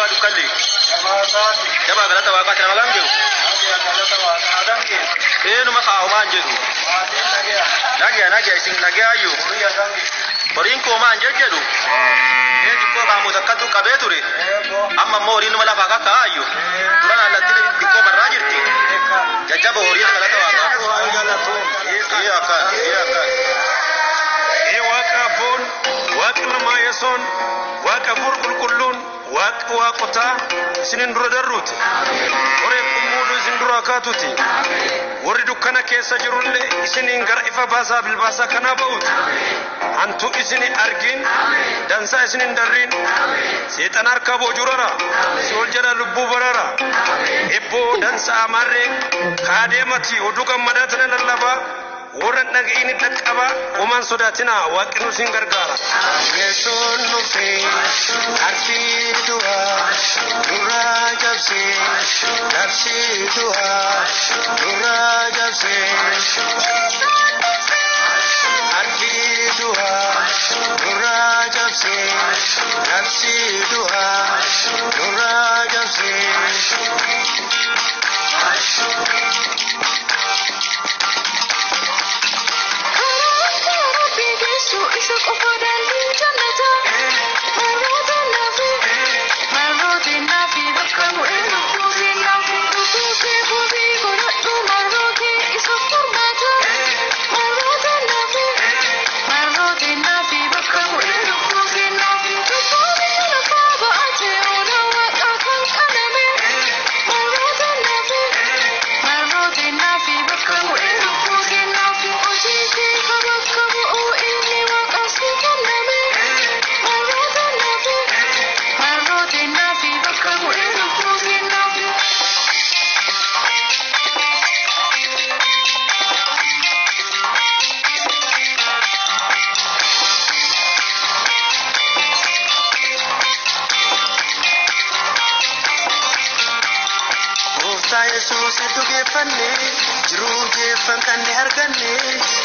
Jabaa dukkalli. Jabaa galata waaqaati nama gam jiru. Eenuma kaa'umaan jedhu. Nagiya nagiya isin nagiyaayyuu. Horiin koo maan jedhu. Ee xiqqoo qaamota akkatu qabee ture. Amma immoo horiin numa lafaa kakkaa'aayyuu. Duraan allattiin xiqqoo barraa jirti. Jajjaba horiin galata waaqaa. Ee akkaan ee akkaan. Ee waaqa abboon, waaqa ilmaa yesoon, waaqa hafuur qulqulluun, waaqi waaqotaa isinin dura darruuti. Horeef qummuuduu isin dura kaatuti. Warri dukkana keessa jirullee isiniin gara ifa baasaa bilbaasaa kanaa ba'uti. Hantu isini argin, dansaa isinin darriin, seexana harkaa boojurara, si'ol jala lubbuu barara. Ebboo dansa amaarree, kaadeemati oduu gammadaa tana lallabaa. Warra dhaga'iin dhaqqaba homaan sodaatinaa waaqni nu isin gargaara. Yesoon dhufee arfii du'aa nurraa cabsee labsii du'aa nurraa cabsee arfii du'aa nurraa cabsee labsii du'aa nurraa cabsee. Isa qofa daandii jannataa marroota naafi bakka bu'ee lubbuutiin naafi lubbuu kee bubii godhadhu marroo kee isa furmaata marroota naafi bakka bu'ee lubbuutiin naafi lubbuu biyya lafaa ba'ate ola waaqaa kan qalame marroota naafi bakka bu'ee lubbuutiin naafi hojii kee ka bakka bu'uu inni waaqaaf si kenname marroota naafi bakka bu'ee lubbuutiin naafi. Gooftaa Yesuus dhugeeffanne jiruu jeeffan kan ni arganne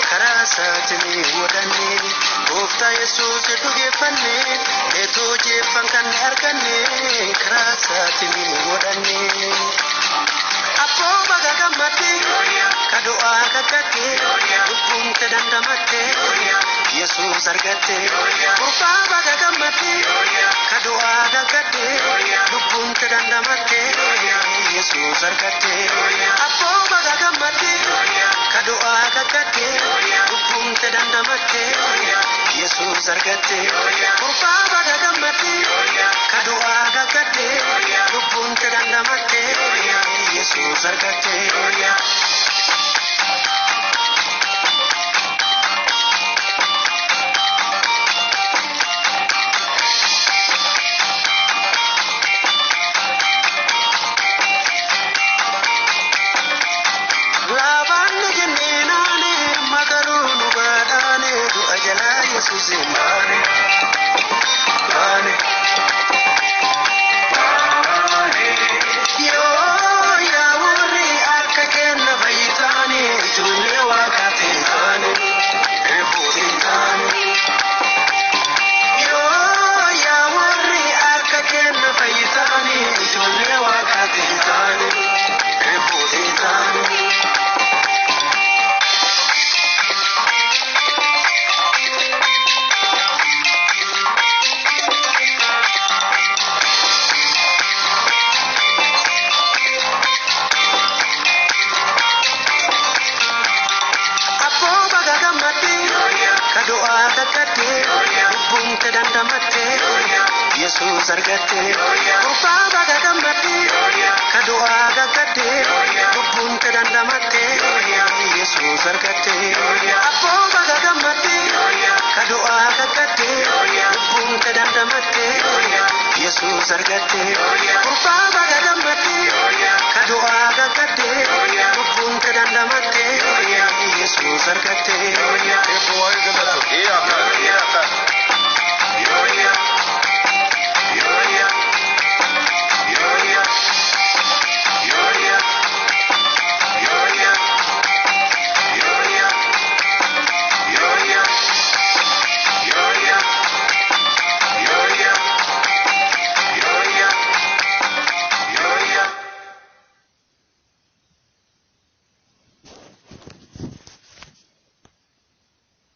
karaa isaatiin wadanne. Gooftaa Yesuus dhugeeffanne leetoo jeeffan kan ni arganne karaa isaatiin wadanne. Abboo baga gammadde ka du'aa kakkatte lubbuun te dandamatte Yesuus argatte. Gurbaa baga gammadde ka du'aa kakkatte lubbuun te dandamatte Yesuus argatte. Abboo baga gammadde ka du'aa kakkatte lubbuun te dandamatte Yesuus argatte. Gurbaa baga gammadde ka du'aa kakkatte lubbuun te dandamatte Yesuus argatte. Laabaanni jennee naane magaruu nu badhaane du'a jalaa Yesuus hin baane. Baane. Yoo yaa warri akka kenna fayyitaane ijoollee waaqaa ta'e taane eebootiin taane. Yoo yaa warri akka kenna fayyitaane ijoollee waaqaa ta'e taane eebootiin taane. Abboo baga gammadde ka du'aa kakkatte lubbuun te dandamatte Yesuus argatte. Gurbaa baga gammadde ka du'aa kakkatte lubbuun te dandamatte Yesuus argatte. Abboo baga gammadde ka du'aa kakkatte lubbuun te dandamatte Yesuus argatte. Gurbaa baga gammadde ka du'aa kakkatte lubbuun te dandamatte Yesuus argatte. Eebbo waa'ee